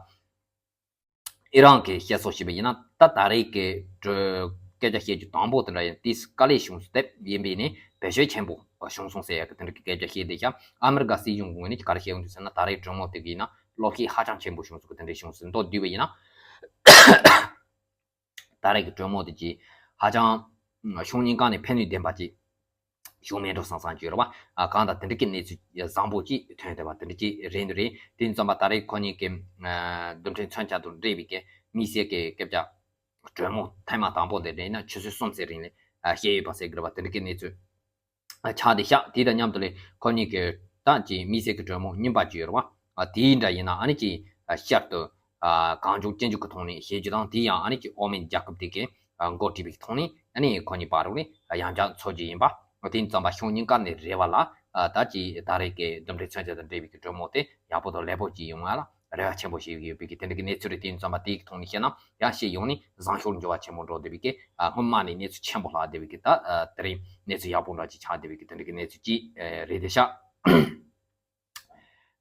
ཨི་རན་གྱིས་བཤད་སྲོལ་བྱས་པ་ཡིན་ན། ད་ད་རེས་ཀྱི་གྲོས་སྐད་ཆ་བཤད་རྒྱུ་དང་པོ་དེ་འདྲ་ཡིན་དུས་དཀའ་ལས་བྱུང་སོང་སྟེ། ཡིན་པས་ནི་བེད་སྤྱོད་ཆེན་པོ་བྱུང་སོང་ཟེར་ཡག་གི་དེ་འདྲ་གི་སྐད་ཆ་བཤད་བསྡད་ཤག་ཨ་མི་རི་ཀ་སྲིད་གཞུང་གི་ངོས་ནས་ག་རེ་བཤད་ཡོང་དུས་ཟེར་ན། ད་རེས་གྲོས་མོལ་དེ་གི་ཡིན་ན་བློ་ཤེད་ཧ་ཅང་ཆེན་པོ་བྱུང་སོང་གི་དེ་འདྲ་བྱུང་ཟིན་མདོར་བསྡུས་པ་ཡིན་ན། ད་རེས་ཀྱི་གྲོས་མོལ་དེ་ཅིག་ཧ་ཅང་ཕྱོགས་གཉིས་ཀ་ནས་ཕན་ནུས་ལྡན་པ་ཅིག་བྱུང་མེད་འགྲོ་བསམ་བསམ་ཅིག་ཡོད་རེད་བ། ཨ་གང་ལྟར་དེ་འདྲ་གི་གནས་ཚུལ་བཟང་པོ་ཅིག་ཐོན་བསྡད་པ་དེ་འདྲ་ཅིག་རེད་འདུག་རེད། དེ་ཡིན་ཙམ་པ་ད་རེས་ཁོ་གཉིས་ཀྱི་ཨ་རྡུལ་ཕྲན་མཚོན་ཆ་དང་འབྲེལ་བའི་གི་དམིགས་བསལ་གྱི་སྐད་ཆ་གྲོས་མོལ་ཐེངས་མ་དང་པོ་དེ་རེད་ན་ཆུ་ཚོད་གསུམ་ཙམ་རིང་ལ་ཨ་བཤད་ཡོད་པ་ཟེར་གྱི་རེད་བ། དེ་འདྲ་གི་གནས་ཚུལ་ཆགས་བསྡད་ཤག་དེ་དང་མཉམ་དུ་ལས་ཁོ་གཉིས་ཀྱི་ད་ཅིག་དམིགས་བསལ་གྱི་གྲོས་མོལ་རྙིང་པ་ཅིག་ཡོད་རེད་བ། ཨ་དེའི་འདྲ་ཡིན་ན་ཨ་ནི་ཅིག་ཨ་ཤར་དུ་ཨ་གང་བྱུང་ཅི་འབྱུང་གི་ཐོག་ནས་བཤད་རྒྱུ་དང་། དེ་ཡང་ཨ་ནི་ཅིག་ཨོ་མན་རྒྱལ་ཁབ་དེ་གའི་ཨ་འགོ་ཁྲིད་པའི་ཐོག་ནས་ཨ་ནི་ཁོ་གཉིས་བར་ལ་ཡང་བསྐྱར་འཚོལ་རྒྱུ་ཡིན་པ། དེ་ཡིན་ཙམ་པ་ཕྱོགས་གཉིས་ཀ་ནས་རེ་བ་ལ་ཨ་ད་ཅིག་ད་རེས་ཀྱི་རྡུལ་ཕྲན་མཚོན་ཆ་དང་འབྲེལ་བའི་གི་གྲོས་མོལ་དེ་ཡག་པོ་དང་ལེགས་པོ་ཅིག་ཡོང་བ་ལ་རེ་བ་ཆེན་པོ་ཞིག་ཡོད་པའི་གི་དེ་འདྲ་གི་གནས་ཚུལ་རེད། དེ་ཡིན་ཙམ་པ་དེའི་ཐོག་ནས་བཤད་ན་ཡང་སྤྱི་ཡོངས་ནས་བཟང་ཕྱོགས་འགྱུར་བ་ཆེན་པོ་འགྲོ་བསྡད་པའི་གི་ཨ་སྔོན་མ་ནས་གནས་ཚུལ་ཆེན་པོ་ལྷག་བསྡད་པའི་གི་ད་ཨ་དེ་རིང་གནས་ཚུལ་ཡག་པོ་འདྲ་ཅིག་ཆགས་བསྡད་པའི་གི་དེ་འདྲ་གི་གནས་ཚུལ་ཅིག་ཨ་རེད་བསྡད་ཤག་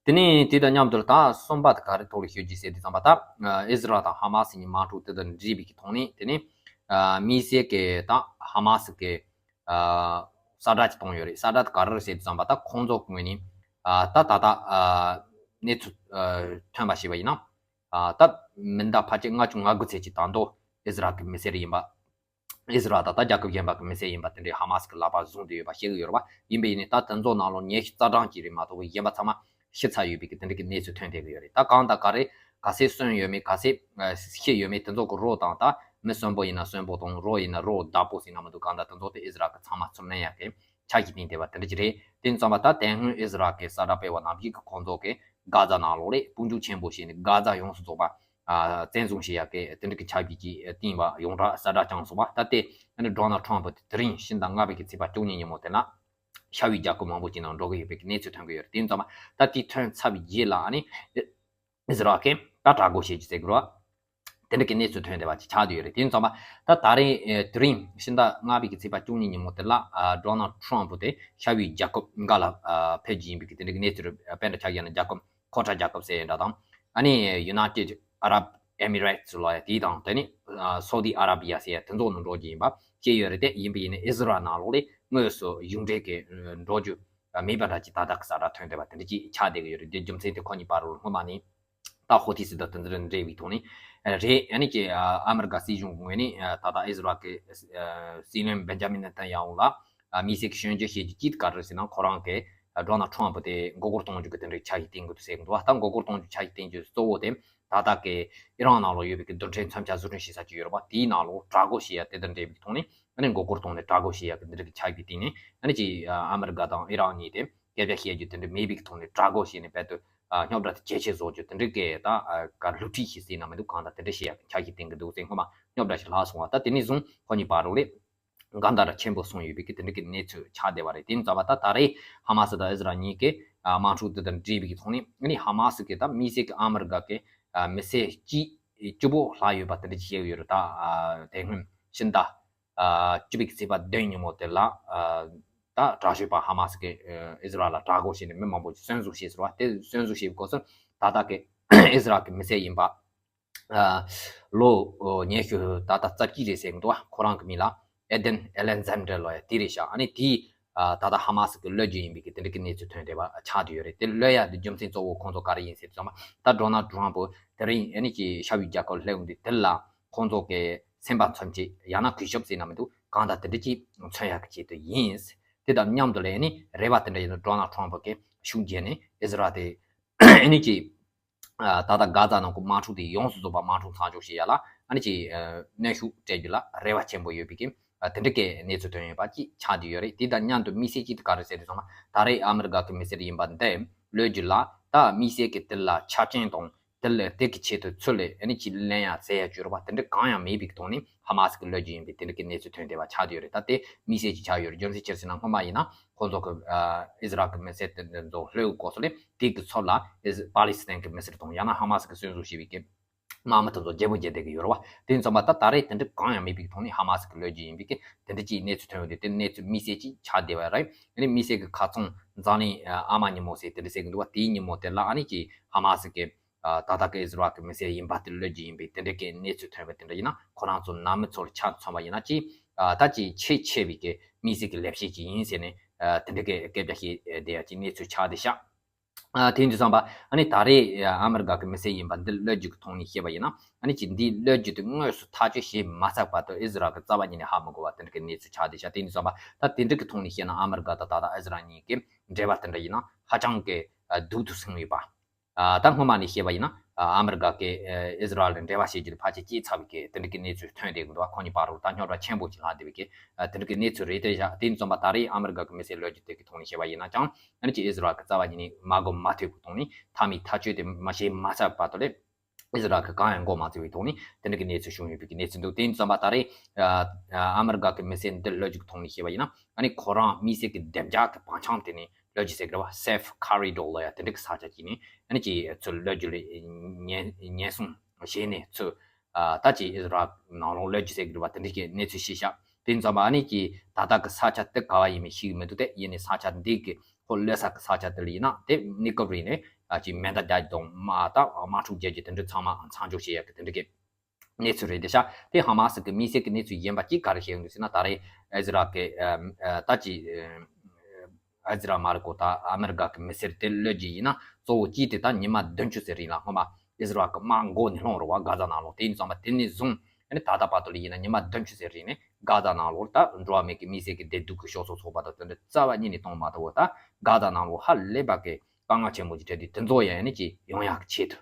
དེ་ནས་དེ་དང་མཉམ་དུ་ད་གསུམ་པ་དེ་ག་རེ་ཐོག་ལ་ཤོད་རྒྱུ་ཟེར་དུས་ཙམ་པ། ད་ཨ་ཨི་ཟི་རལ་དང་ཧ་མ་སི་གཉིས་དམག་འཁྲུག་དེ་དང་འབྲེལ་བའི་གི་ཐོག་ནས། དེ་ནས་ཨ་དམིགས་བསལ་གྱི་ད་ཧ་མ་སི་གི་ཨ་གསལ་བསྒྲགས་ཅིག་བཏང་ཡོད་རེད། གསལ་བསྒྲགས་དེ་ག་རེ་རེད་ཟེར་དུས་ཙམ་པ། ད་ཁོང་ཚོ་ངོས་ནས་ཨ་ད་ད་ད་ཨ་གནས་ཚུལ་ཨ་ཐོན་པ་ཞིག་པ་ཡིན་ན། ཨ་ད་མི་ཟླ་ཕལ་ཆེར་ལྔ་བཅུ་ང་དགུ་ཚད་ཀྱི་ད་དུང་ཨི་ཟི་རལ་གྱི་མི་སེར་ཡིན་པ། ཨི་ཟི་རལ་དང་ད་རྒྱལ་ཁབ་གཞན་པ་གི་མི་སེར་ཡིན་པ་དེ་འདྲའི་ཧ་མ་སི་གི་ལག་པར་བཟུང་བསྡད་ཡོད་པ་བཤད་ཀྱི་ཡོད་རེད་བ། ཡིན་པ་ཡིན་ནའི་ད་དེ་ཚོ་ནང་ལོགས་ཉེ་ཤོས་རྩ་གྲངས་གཅིག་རེད་མ་གཏོགས་གཞན་པ་ཚང་མ་ཤི་ཚར་ཡོད་པའི་གི་དེ་འདྲ་གི་གནས་ཚུལ་ཐོན་བསྡད་ཀྱི་ཡོད་རེད། ད་གང་ལྟར་ག་རེ་ག་ཚད་གསོན་ཡོད་མེད། ག་ཚད་ཨ་ཤི་ཡོད་མེད། དེ་ཚོ་གི་རོ་དང་། ད་མི་གསོན་པོ་ཡིན་ན་གསོན་པོ་དང་། རོ་ཡིན་ན་རོ་བདག་པོ་ཟེར་ན་མི་འདུག་གང་ལྟར་དེ་ཚོ་དེ་ཨི་ཟི་རལ་གི་ཚང་མ་ཚུར་ལེན་ཡག་གི་འཆར་གཞི་བཏིང་བསྡད་པ་དེ་འདྲ་ཅིག་རེད། དེ་ཡིན་ཙམ་པ་ད་དེ་སྔོན་ཨི་ཟི་རལ་གི་གསལ་བསྒྲགས་སྤེལ་བ་ནང་བཞིན་གི་ཁོང་ཚོ་གི་གྷ་ཛ་ནང་ལོགས་ལ་དཔུང་འཇུག་ཆེན་པོ་བྱས་ནས་གྷ་ཛ་ཡོངས་སུ་རྫོགས་པ་ཨ་བཙན་བཟུང་བྱེད་ཡག་གི་དེ་འདྲ་གི་འཆར་གཞི་ཅིག་བཏིང་བ་ཡོངས་གྲགས་གསལ་བསྒྲགས་བསྐྱངས་སོང་བ། ད་ལྟའི་ཨ་ནི་ཌོ་ནལ་ཊམ་ཕུ་དེ་དེ་རིང་ཕྱི་ཟླ་ལྔ་པའི་གི་ཚེས་པ་བཅུ་གཉིས་ཉིན་མོ་དེ་ལ་ཤར་བའི་རྒྱལ་ཁབ་མང་པོ་ཅིག་ནང་འགྲོ་གི་ཡོད་པའི་གི་གནས་ཚུལ་ཐོན་གི་ཡོད་རེད། དེ་ཡིན་ཙམ་པ་ད་དེ་ཐོན་ཚར་བའི་རྗེས་ལ་ཨ་ནི་ཨི་ཟི་རལ་གིས་ད་དྲག་རྒོལ་བྱེད་རྒྱུ་ཟེར་གི་རེད་བ། དེ་འདྲ་གི་གནས་ཚུལ་ཐོན་བསྡད་པ་ཅིག་ཆགས་བསྡད་ཡོད་རེད། དེ་ཡིན་ཙམ་པ་ད་ད་རེས་ཨེ་དེ་རིང་ཕྱི་ཟླ་ལྔ་པའི་གི་ཚེས་པ་བཅུ་གཉིས་ཉིན་མོ་དེ་ལ་ཨ་ཌོ་ནལ་ཊམ་ཕུ་དེ་ཤར་བའི་རྒྱལ་ཁབ་འགའ་ལ་ཨ་ཕེབས་ཀྱི་ཡིན་པའི་གི་དེ་འདྲ་གི་གནས་ཚུལ་རེད། དཔེར་ན་ཆ་བཞག་ན་རྒྱལ་ཁབ་ཁོ་ཊ་རྒྱལ་ཁབ་ཟེར་ཡ་འདྲ་དང་། ཨ་ནི་ཡུ་ནའི་ཊེཌ་ཨ་རབ་ཨེ་མི་རེ་ཊི་ལབ་ཡ་དེ་དང་། དེ་ནི་ཨ་སོ་ཏི་ཨ་ར་བི་ཡ་ཟེར་ཡ་དེ་ཚོ་ནང་འགྲོ་རྒྱུ་ཡིན་པ་བཤད་ཡོད་རེད། དེ་ཡིན་པ་ཡིན་ན་ཨི་ཟི་རལ་ནང་ལོགས་ལ་དངོས་སུ་གཞུང་འབྲེལ་གྱི་འགྲོ་རྒྱུ་མེད་པ་འདྲ་ཅིག་ད་ལྟ་གི་གསལ་བསྒྲགས་ཐོན་བསྡད་པ་དེ་འདྲ་ཅིག་ཆགས་བསྡད་ཀྱི་ཡོད་རེད། དེ་རྒྱུ་མཚན་དེ་ཁོ་གཉིས་བར་ལ་སྔོན་མ་ནས་ད་ཧོ་ཐི་སི་དང་དེ་ཚོ་དང་འབྲེལ་བའི་ཐོག་ནས་རེད། ཨ་ནི་ཀྱི་ཨ་མི་རི་ཀ་སྲིད་གཞུང་གི་ངོས་ནས་ད་ལྟ་ཨི་ཟི་རལ་གྱི་སྲིད་བློན་བེན་ཇ་མིན་ནེ་ཐན་ཡ་ཧུ་ལ་དམིགས་བསལ་གྱི་སྐྱོན་བརྗོད་བྱེད་རྒྱུ་ཅིག་ག་རེ་རེད་ཟེར་ན། ཁོ་རང་གིས་ཌོ་ནལ་ཊམ་ཕུ་དེ་མགོ་སྐོར་གཏོང་རྒྱུ་གི་དེ་འདྲའི་འཆར་གཞི་བཏིང་གི་འདུག་ཟེར་གི་འདུག་བ། ད་མགོ་སྐོར་གཏོང་རྒྱུ་འཆར་གཞི་བཏིང་རྒྱུ་གཙོ་བོ་དེ་ད་ལྟ་གི་ཨི་རན་ནང་ལོགས་ཡོད་པའི་གི་རྡུལ་ཕྲན་མཚོན་ཆ་བཟོ་སྐྲུན་བྱེད་ས་ཅིག་ཡོད་རེད་བ། དེའི་ནང་ལོགས་དྲག་རྒོལ་བྱེད་ཡ་དེ་དང་འབྲེལ་བའི་ཐོག་ནས་ཨ་ནི་མགོ་སྐོར་གཏོང་ནས་དྲག་རྒོལ་བྱེད་ཡ་གི་འདི་འདྲ་གི་འཆར་གཞི་བཏིང་ནས། ཨ་ནི་ཅིག་ཨ་མི་རི་ཀ་དང་ཨི་རན་གཉིས་དེ་སྐད་ཆ་བཤད་རྒྱུ་དེ་འདྲ་མེད་པའི་གི་ཐོག་ནས་དྲག་རྒོལ་བྱས་ནས་རྦད་དེ་ཨ་རྙོག་དྲ་དེ་ཇེ་ཆེ་བཟོ་རྒྱུ་དེ་འདྲ་གི་ད་ཨ་ག་སླུ་བྲིད་ཞིག་ཟེར་ན་མི་འདུག་གང་ལྟར་དེ་འདྲ་བྱེད་ཡ་གི་འཆར་གཞི་བཏིང་གི་འདུག་ཟེར། སྔོན་མ་རྙོག་དྲ་ཞིག་ལྷག་སོང་བ། ད་དེ་ནས་བཟུང་ཁོ་གཉིས་བར་ལ་ འགལ་ཟླ་ཆེན་པོ་སོང་ཡོད་པའི་གི་དེ་འདྲ་གི་གནས་ཚུལ་ཆགས་བསྡད་པ་རེད། དེ་ཡིན་ཙང་བ་ད་ད་རེས་ཧ་མ་སི་དང་ཨི་ཟི་རལ་གཉིས་ཀས་དམག་འཁྲུག་དེ་དང་འབྲེལ་བའི་གི་ཐོག་ནས་ཨ་ནི་ཧ་མ་སི་གི་ད་དམིགས་བསལ་གི་ཨ་མི་རི་ཀ་གི་མི་སེར་གཅིག་བཅུ་པོ་ལྷག་ཡོད་པ་དེ་འདྲ་ཅིག་བཤད་ཀྱི་ཡོད་རེད། ད་དེ་སྔོན་ཕྱི་ཟླ་བཅུ་པའི་གི་ཚེས་པ་བདུན་ཉིན་མོ་དེ་ལ་ད་དྲག་ཤོས་པ་ཧ་མ་སི་གི་ཨི་ཟི་རལ་ལ་དྲག་རྒོལ་བྱས་ནས་མི་མང་པོ་ཅིག་བཙོན་འཇུག་བྱས་ཟེར་བ་དེ། བཙོན་འཇུག་བྱས་པའི་སྐབས་སུ་ད་ལྟ་གི་ཨི་ཟི་རལ་གི་མི་སེར་ཡིན་པ། ལོ་ཉི་ཤུ་ད་ལྟ་རྩ་གཅིག་རེད་ཟེར་གི་འདུག་ཁོ་རང་གི་མིང་ལ་ཨེ་དན་ཨེ་ལེག་ཟན་ཌར་ལབ་ཡ་དེ་རེད་ཤག་ཨ་ནི་དེ་ད་ལྟ་ཧ་མ་སི་གི་གློད་རྒྱུ་ཡིན་པའི་གི་དེ་འདྲ་གི་གནས་ཚུལ་ཐོན་བསྡད་པ་ཆགས་བསྡད་ཡོད་རེད། དེ་གློད་ཡ་དེ་རྒྱུ་མཚན་གཙོ་བོ་ཁོང་ཚོ་ག་རེ་ཡིན་ཟེར་དུས་ཙམ་པ་ད་ཌོ་ནལ་ཌི་ཊརམ་ཕི་དེ་རིང་ཨ་ནི་ཀྱི་ཤ་བའི་རྒྱལ་ཁབ་སླེབས་འོང་དུས་དེ་ལ་ཁོང་ཚོ་གི་སེམས་པ་མཚོན་ཆེད་ཡང་ན་གུས་ཞབས་ཟེར་ན་མི་འདུག་གང་ལྟར་དེ་འདྲ་ཅིག་མཚོན་ཡག་གི་ཆེད་དུ་ཡིན། དེ་དང་མཉམ་དུ་ལ་ཨ་ནི་རེ་བ་དེ་འདྲ་ཡིན་ན་ཌོ་ནལ་ཌི་ཊརམ་ཕི་གི་ཤུགས་རྒྱས་ནས་ཨི་ཟི་རལ་དེ་ཨ་ནི་ཀྱི་ད་ལྟ་གྷ་ཛ་ནང་གི་དམག་འཁྲུག་དེ་ཡོངས་སུ་རྫོགས་པ་དམག་འཁྲུག་མཚམས་འཇོག་བྱེད་ཡ་ལ་ཨ་ནི་ཀྱི་གནོན་ཤུགས་སྤྲད་རྒྱུ་ལ་རེ་བ་ཆེན་པོ་ཡོད་པའི་གི་དེ་འདྲ་གི་གནས་ཚུལ་ཐོན་ཡོད་པ་ཅིག་ཆགས་བསྡད་ཡོད་རེད། དེ་དང་མཉམ་དུ་དམིགས་བསལ་གཅིག་དེ་ག་རེ་ཟེར་དུས་ཙམ་པ་ད་རེས་ཨ་མི་རི་ཀ་གི་མི་སེར་ཡིན་པ་འདི་གློད་རྒྱུ་ལ་ད་དམིགས་བསལ་གི་དེ་ལ་ཆ་རྐྱེན་དང་དེ་ལ་དེ་གི་ཆེད་དུ་ཚུར་ལ་ཨ་ནི་ཅིག་ལེན་ཡ་ཟེར་ཡ་བཅོས་རོགས་པ་དེ་འདྲ་གང་ཡང་མེད་པའི་གི་ཐོག་ནས་ཧ་མ་སི་གི་གློད་རྒྱུ་ཡིན་པའི་དེ་འདྲ་གི་གནས་ཚུལ་ཐོན་བསྡད་པ་ཆགས་བསྡད་ཡོད་རེད། ད་དེ་དམིགས་བསལ་གྱི་ཆགས་ཡོད་རེད། རྒྱུ་མཚན་ཅི་རེད་ཟེར་ན་སྔོན་མ་ཡིན་ན་ཁོང་ཚོ་གི་ཨི་ཟི་རལ་གི་མི་སེར་དེ་འདི་ཚོ་གློད་གི་སྐབས་སུ་ལས་དེ་གི་ཚབ་ལ་ཨི་ཟི་པ་ལི་སི་ཐན་གི་མི་སེར་དང་ཡང་ན་ཧ་མ་སི་གི་བཙོན་འཇུག་བྱས་པའི་གི་དམག་མི་དེ་ཚོ་བརྗེ་པོ་བརྗེ་བསྡད་གི་ཡོད་རེད་བ། དེ་ཡིན་ཙང་མ་ད་ད་རེས་དེ་འདྲ་གང་ཡང་མེད་པའི་ཐོག་ནས་ཧ་མ་སི་གི་གློད་རྒྱུ་ཡིན་པའི་གི་དེ་འདྲ་ཅིག་གནས་ཚུལ་ཐོན་ཡོད་དེ། དེ་གནས་ཚུལ་དམིགས་བསལ་ཅིག་ཆགས་བསྡད་པ་རེད། ཨ་ནི་དམིགས་བསལ་གི་ཁ་སང་འཛམ་གླིང་ཨ་མ་ཉིན་མོ་ཟེར་དེ་འདྲ་ཟེར་གི་འདུག་བ། དེའི་ཉིན་མོ་དེ་ལ་ཨ་ནི་ཀྱི་ཧ་མ་སི་གི་ད་ལྟ་གི་ཨི་ཟི་རལ་གི་མི་སེར་ཡིན་པ་དེ་གློད་རྒྱུ་ཡིན་པའི་དེ་འདྲ་གི་གནས་ཚུལ་ཐོན་པ་དེ་འདྲ་ཡིན་ན་ཁོ་རང་ཚོ་ནང་མི་ཚོར་ཆ་མཚོན་པ་ཡིན་ན་ཅིག་ད་ཅིག་ཆེས་ཆེ་བའི་གི་དམིགས་བསལ་གི་ལས་བྱེད་ཅིག་ཡིན་ཟེར་ནས་དེ་འདྲ་གི་སྐད་ཆ་བཤད་བསྡད་ཡ་ཅིག་གནས་ཚུལ་ཆགས་བསྡད་ཤག་ཨ་དེ་ཡིན་དུས་ཙམ་པ་ཨ་ནི་ད་རེས་ཨ་མི་རི་ཀ་གི་མི་སེར་ཡིན་པ་འདི་གློད་རྒྱུ་གི་ཐོག་ནས་བཤད་པ་ཡིན་ན་ཨ་ནི་ཅིག་འདིའི་གློད་རྒྱུ་དེ་དངོས་སུ་ཐག་གཅོད་བྱས་མ་ཚར་བར་དུ་ཨི་ཟི་རལ་གི་རྩ་བ་ཉིད་ནས་ཧ་མི་གོ་བ་དེ་འདྲ་གི་གནས་ཚུལ་ཆགས་བསྡད་ཤག་དེ་ཡིན་དུས་ཙམ་པ་ད་དེ་འདྲ་གི་ཐོག་ནས་བཤད་ན་ཨ་མི་རི་ཀ་དང་ད་ལྟ་ཨི་ཟི་རལ་གཉིས་ཀྱི་འབྲེལ་བ་དེ་འདྲ་ཡིན་ན་ཧ་ཅང་གི་ཨ་སྡུག་ཏུ་སོང་ཡོད་པ། ཨ་ད་སྔོན་མ་ནས་བཤད་པ་ཡིན་ན་ཨ་ཨ་མི་རི་ཀ་གིས་ཨ་ཨི་ཟི་རལ་དང་འབྲེལ་བ་བྱེད་རྒྱུ་དེ་ཕལ་ཆེར་བཅད་ཚར་བའི་གི་དེ་འདྲ་གི་གནས་ཚུལ་ཐོན་བསྡད་ཀྱི་འདུག་བ། ཁོ་གཉིས་བར་དུ་ད་རྙོག་དྲ་ཆེན་པོ་ཅིག་ལངས་བསྡད་པའི་གི་ཨ་དེ་འདྲ་གི་གནས་ཚུལ་རེད་དེ་བཞག་དེ་ཡིན་དུས་ཙམ་པ་ད་རེས་ཨ་མི་རི་ཀ་གི་མི་སེར་གློད་རྒྱུ་དེ་གི་ཐོག་ནས་བཤད་པ་ཡིན་ན་ཅང་ཨ་ནི་ཅིག་ཨི་ཟི་རལ་གི་རྩ་བ་ཉིད་ནས་མ་གོ་མ་ཐོས་པའི་ཐོག་ནས་མཐའ་མའི་ཐག་གཅོད་དེ་མ་བྱས་མ་ཚར་བར་དུ་ལས་ཨི་ཟི་རལ་གི་གང་ཡང་མགོ་མ་ཚོས་པའི་ཐོག་ནས་དེ་འདྲ་གི་གནས་ཚུལ་བྱུང་ཡོད་པའི་གི་གནས་ཚུལ་འདུག་དེ་ཡིན་དུས་ཙམ་པ་ད་རེས་ཨ་ཨ་མི་རི་ཀ་གི་མི་སེར་འདི་གློད་རྒྱུ་གི་ཐོག་ནས་བཤད་པ་ཡིན་ན་ཨ་ནི་ཁོ་རང་དམིགས་བསལ་གི་བདེ་འཇགས་གི་བང་ཆེན་དེ་ནས་གློད་རྒྱུ་ཟེར་གི་རེད་བ། Safe Corridor ལབ་ཡ་དེ་འདྲ་གི་ས་ཆ་ཅིག་ནས་ཨ་ནི་ཅིག་ཚུར་གློད་རྒྱུ་ལ་ཉེན་ཉེན་སྲུང་བྱས་ནས་ཚུར་ཨ་ད་ཅིག་ཨི་ཟི་རལ་ནང་ལོགས་གློད་རྒྱུ་ཟེར་གི་རེད་བ། དེ་འདྲ་གི་གནས་ཚུལ་ཤེས་ཤག་དེ་ཡིན་ཙམ་པ་ཨ་ནི་ཅིག་ད་ལྟ་གི་ས་ཆ་དེ་ག་བ་ཡིན་མིན་ཤེས་གི་མི་འདུག་སྟེ། ཡིན་ནའི་ས་ཆ་འདི་གི་ཁོ་གློད་ས་གི་ས་ཆ་དེ་ལ་ཡིན་ན་དེ་གནས་སྐབས་རིང་ནས་ཨ་ཅིག་མེ་མདའ་རྒྱག་རྒྱུ་དང་མ་ད་དམག་འཁྲུག་རྒྱག་རྒྱུ་དེ་འདྲ་ཚང་མ་མཚམས་འཇོག་བྱེད་ཡག་གི་དེ་འདྲ་གི་གནས་ཚུལ་རེད་དེ་ཤག་དེ་ཧ་མ་སི་གི་དམིགས་བསལ་གི་གནས་ཚུལ་ཡིན་པ་གཅིག་ག་རེ་བཤད་ཡོང་འདུག་ཟེར་ན། ད་རེས་ཨི་ཟི་རལ་གི་ཨ་ཨ་ད་ཅི་ཨ་ཨི་ཟི་རལ་མ་རེད་གོ། ད་ཨ་མི་རི་ཀ་གི་མི་སེར་དེ་གློད་རྒྱུ་ཡིན་ན་གཙོ་བོ་གཅིག་དེ་ད་ཉི་མ་བདུན་ཅུ་ཙམ་རིང་ལ་སྔོན་མ་ཨི་ཟི་རལ་གི་དམག་མགོ་ནས་ལྷུང་རེད་བ། གྷ་ཛ་ནང་ལོགས་དེ་ཡིན་ཙམ་པ་དེ་ནས་བཟུང་ཨ་ནི་ད་ལྟ་བར་དུ་ལ་ཡིན་ན་ཉི་མ་བདུན་ཅུ་ཙམ་རིང་ནས་གྷ་ཛ་ནང་ལོགས་ད་འགྲོ་བ་མི་གི་དམིགས་བསལ་གི་བདེ་སྡུག་གི་ཤོག་ཚོགས་ཚོགས་པ་དང་དེ་འདྲ་རྩ་བ་ཉིད་ནས་གཏོང་མ་ཐུབ་བ། ད་གྷ་ཛ་ནང་ལོགས་ཧ་ལས་པ་གི་དཀའ་ངལ་ཆེན་པོ་ཅིག་འཕྲད་དུས་དེ་ཚོ་ཡང་ཨ་ནི་ཅིག་ཡོང་ཡག་གི་ཆེད་དུ།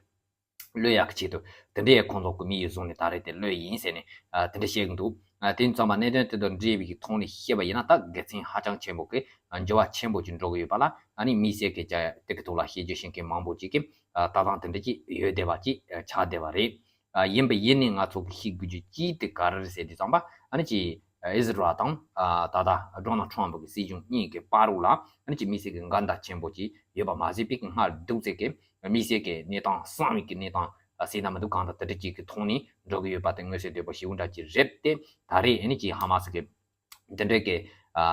གློད་ཡག་གི་ཆེད་དུ་དེ་འདྲའི་ཁོང་ཚོ་གི་དམིགས་ཡུལ་བཟུང་ནས་ད་རེས་དེ་གློད་ཡིན་ཟེར་ནས་ཨ་དེ་འདྲ་བཤད་གི་འདུག་ཨ་དེ་ཡིན་ཙང་མ་གནད་དོན་དེ་དང་འབྲེལ་བའི་གི་ཐོག་ནས་བཤད་པ་ཡིན་ན་ད་དགེ་མཚན་ཧ་ཅང་ཆེན་པོ་གི་འགྱུར་བ་ཆེན་པོ་ཅིག་འགྲོ་གི་ཡོད་པ་ལ་ཨ་ནི་དམིགས་བསལ་གི་རྒྱ་དེ་གི་ཐོག་ལ་བཤད་རྒྱུ་ཤེས་མཁན་མང་པོ་ཅིག་གིས་ཨ་ལྟ་སྟངས་དེ་འདྲ་ཅིག་ཡོད་བསྡད་པ་ཅིག་ཨ་ཆགས་བསྡད་པ་རེད། ཨ་ཡིན་པ་ཡིན་ནའི་ང་ཚོ་གི་ཤེས་དགོས་རྒྱུ་ཅིག་དེ་ག་རེ་རེད་ཟེར་དུས་ཙམ་པ་ཨ་ནི་ཅིག་ཨ་ཨི་ཟི་རལ་དང་ཨ་ད་ལྟ་ཌོ་ནལ་ཊམ་ཕི་གི་སྲིད་གཞུང་གཉིས་ཀྱི་བར་ལ་ཨ་ནི་ཅིག་དམིགས་བསལ་གི་འགལ་ཟླ་ཆེན་པོ་ཅིག་ཡོད་པ་མ་ཟད་པའི་གི་སྔར་འདུག་ཚེ་གི་དམིགས་བསལ་གྱི་གནས་སྟངས་གསང་བའི་གི་གནས་སྟངས་ཟེར་ན་མི་འདུག་གང་ལྟར་དེ་འདྲ་ཅིག་གི་ཐོག་ནས་འགྲོ་གི་ཡོད་པ་དེ་མངོན་གསལ་དོད་པོ་ཞེ་པོ་འདྲ་ཅིག་རེད་དེ། ད་རེས་ཨ་ནི་ཅིག་ཧ་མ་སི་གི་དེ་འདྲ་གི་ཨ་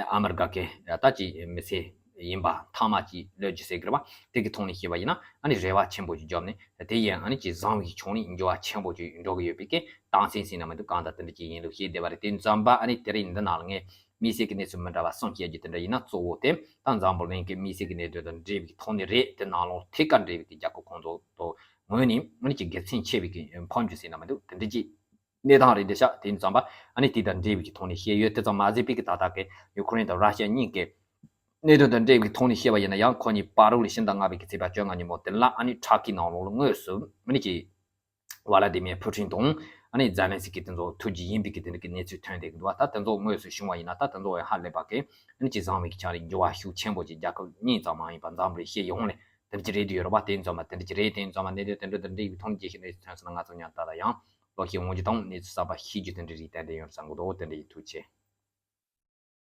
ཨ་མི་རི་ཀ་གི་ད་ཅིག་མི་སེར་ཡིན་པ་མཐའ་མ་ཅིག་གློད་རྒྱུ་ཟེར་གི་རེད་བ། དེ་གི་ཐོག་ནས་བཤད་པ་ཡིན་ན་ཨ་ནི་རེ་བ་ཆེན་པོ་ཅིག་བརྒྱབ་ནས་དེ་ཡང་ཨ་ནི་ཅིག་བཟང་བའི་ཕྱོགས་ནས་འགྱུར་བ་ཆེན་པོ་ཅིག་འགྲོ་གི་ཡོད་པའི་གི་རྟགས་མཚན་ཟེར་ན་མི་འདུག་གང་ལྟར་དེ་འདྲ་ཅིག་ཡིན་ལུགས་བཤད་བསྡད་པ་རེད། དེ་ཙམ་པ་ཨ་ནི་དེ་རིང་འདི་ནང་ལ་ངས་དམིགས་བསལ་གྱི་གནས་ཚུལ་མི་འདྲ་བ་གསུམ་བཤད་རྒྱུ་དེ་འདྲ་ཡིན་ན། གཙོ་བོ་དེ་ད་འཛམ་བུ་གླིང་གི་དམིགས་བསལ་གྱི་གནད་དོན་དང་འབྲེལ་བའི་ཐོག་ནས་རེད། དེ་ནང་ལོགས་ཐད་ཀར་འབྲེལ་བའི་རྒྱལ་ཁབ་ཁོང་ཚོ་དང་ངོས་ནས་ཨ་ནི་ཅིག་དགེ་མཚན་ཆེ་བའི་གི་འཕོ་འགྱུར་ཟེར་ན་མི་འདུག་དེ་འདྲ་ཅིག་གནས་སྟངས་རེད་འདི་ཤག་དེ་ཡིན་ཙམ་པ་ཨ་ནི་དེ་དང་འབྲེལ་བའི་གི་ཐོག་ནས་བཤད་ཡོད། དེ་ཙམ་མ་ཟད་པའི་གི་ད་ལྟ་གི་ཡུ་ཁུ་རེན་དང་ར་ཤི་ཡ་གཉིས་ཀྱི་གནད་དོན་དང་འབྲེལ་བའི་གི་ཐོག་ནས་བཤད་པ་ཡིན་ན་ཡང་ཁོ་གཉིས་བར་དུ་ལ་ཕྱི་ཟླ་ལྔ་པའི་གི་ཚེས་པ་བཅོ་ལྔ་ཉིན་མོ་དེ་ལ་ཨ་ནི་ཊར་ཀི་ནང་ལོགས་ལ་དངོས་སུ་ཨ་ནི་ཅིག་ཝ་ལ་དི་མིར་ཕུ་ཊིན་དང་ཨ་ནི་ཛེ་ལན་སི་ཀི་དེ་ཚོ་ཐུག་རྒྱུ་ཡིན་པའི་གི་དེ་འདྲ་གི་གནས་ཚུལ་ཐོན་བསྡད་ཀྱི་འདུག་བ། ད་དེ་ཚོ་དངོས་སུ་བྱུང་བ་ཡིན་ན་ད་དེ་ཚོ་ཡང་ཧ་ལས་པ་གི་ཨ་ནི་ཅིག་བཟང་བའི་གི་ཆ་ནས་འགྱུར་བ་ཤུགས་ཆེན་པོ་ཅིག་རྒྱལ་ཁབ་གཉིས་ཙམ་མ་ཡིན་པ་འཛམ་བུ་གླིང་སྤྱི་ཡོངས་ནས་དེ་འདྲ་ཅིག་རེད་འདུག་ཡོད་རེད་བ། དེ་ཡིན་ཙམ་པ་དེ་འདྲ་ཅིག་རེད། དེ་ཡིན་ཙམ་པ་གནད་དོན་དེ་འདྲ་དང་འབྲེལ་བའི་ཐོག་ནས་རྒྱས་བཤད་གནས་ཚུལ་ཐོན་སོང་ན་ང་ཚོ་ཉམས་ལྟ་ལ་ཡང་བློ་ཤེས་དབང་སྒྱུར་དང་གནས་ཚུལ་གསར་པ་ཤེས་རྒྱུ་དེ་འདྲ་རེད་ཏན་ཏན་ཡོད་བསམ་གི་འདུག་དེ་འདྲ་ཡིན། ཐུགས་རྗེ་ཆེ།